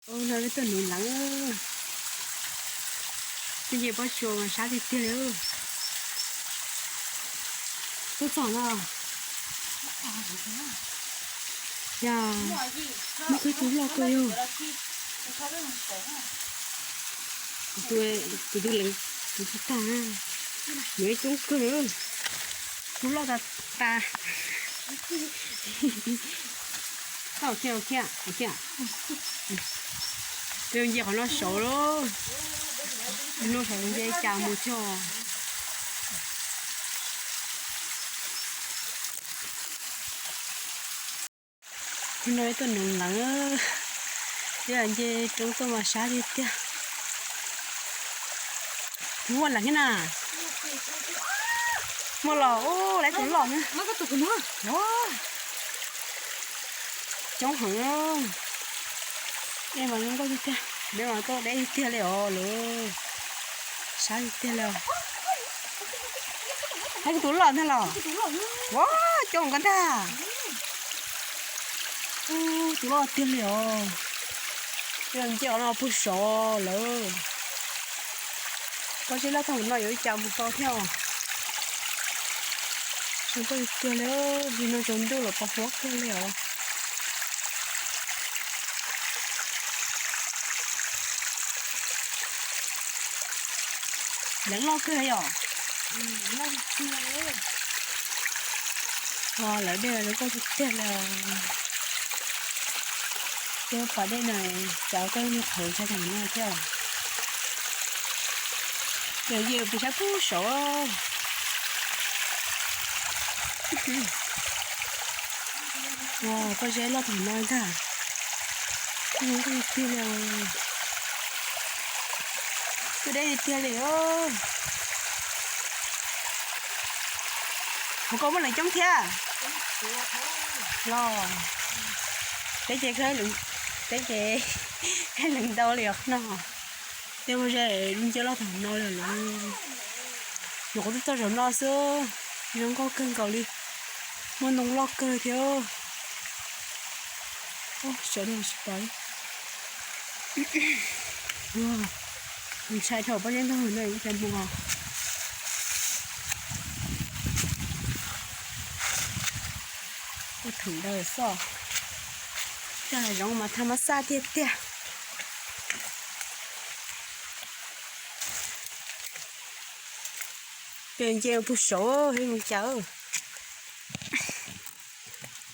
No peb tuaj nuv leev, twb nce pob tsuas mas sab tiag tiag li. Tuaj txog no, yog muaj ib tug loj kawg yog, tus, tus twg leev, tus twg tag, yuav ib coob kawg, tus loj tas tas. Kiag, kiag, kiag. Peb nce qhov no saud lauj. No saud nce cas mus thiab. No peb tuaj nuv leev, peb nce roob tuaj mas sab tiag tiag. Kuv muaj leev thiab na. Muaj los, ub, lawv tus loj na. Coob heev. Ej mas zoo nkauj tiag tiag, deb mas tuaj deb tiag tiag li os lawm. Sab tiag tiag li os. Hais tus loj ntag los. Ua, coob nkaus ntag. Ub, tus loj tiag li os. Nce qhov no puag saud lawm. Pob zeb loj tag no yuav ua cas mus so thiab os. Zoo nkauj tiag tiag li, vim no tsaus ntuj los pos huab kawg li os. Leev loj kawg yom. Lawv dej zoo nkauj tiag tiag li. Cov pas dej no, cas koj qhwv tshaj tag no thiab. Yog yij pes sab kub saud. Pob zeb loj tag no ntag. Zoo nkauj tiag li. Twb deb tiag li. Hauv koj muaj leev coob thiab los? Teb ces, teb ces leev ntau li os no. Tej pob zeb nce loj tag no li lawm. Nyuam qhuav tuaj txog zaum no xwb, zoo nkauj kawg nkaus li. Muaj ntoo loj kawg thiab. Sawv daws tsis pom li. Ntshai dhau pob zeb ntog no ua cas mus. Ua thwm ntawd xwb. Cog zoov mas thaj mab xaj tiag tiag. Peb nce puag saud zoo cas.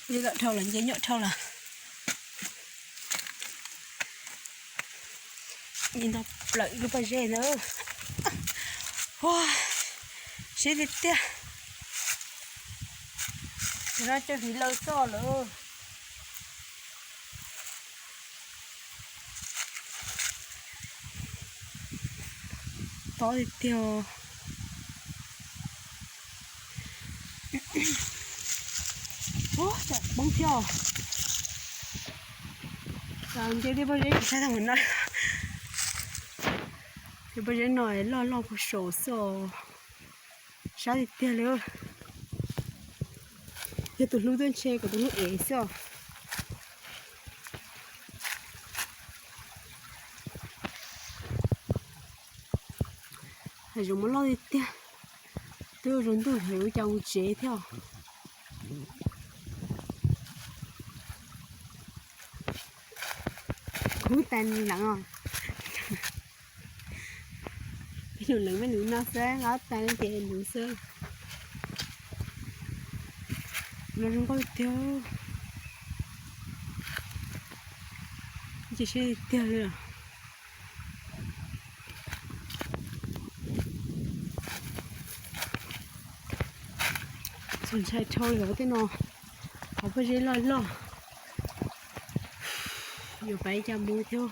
Nce lawm dhau lawm, nce nyuaj dhau lawm. Nce nto plaws lub pob zeb ntawd. Ua, siab tiag tiag. Tam no cov hliv laws xwb lawm. Tob tiag tiag. Ua cas poob thiab. Nce tej pob zeb tsis saib tag mus no. Tej pob zeb no loj loj puag saud xwb os. Sab tiag tiag li. Yog tus hlub tuaj ntshe kom tus hlub ev xwb os. Hav zoov mas loj tiag tiag. Twb ua tsaus ntuj lawm ua cas mus tsev thiab os. Kub tais leev os. Peb nus leev peb nus no xwb, ob tais ces nus xwb. No zoo nkauj tiag. Ces siab tiag li. Txaus ntshai dhau li os tej no. Qhov pob zeb loj loj. Yuav pais cas mus thiab.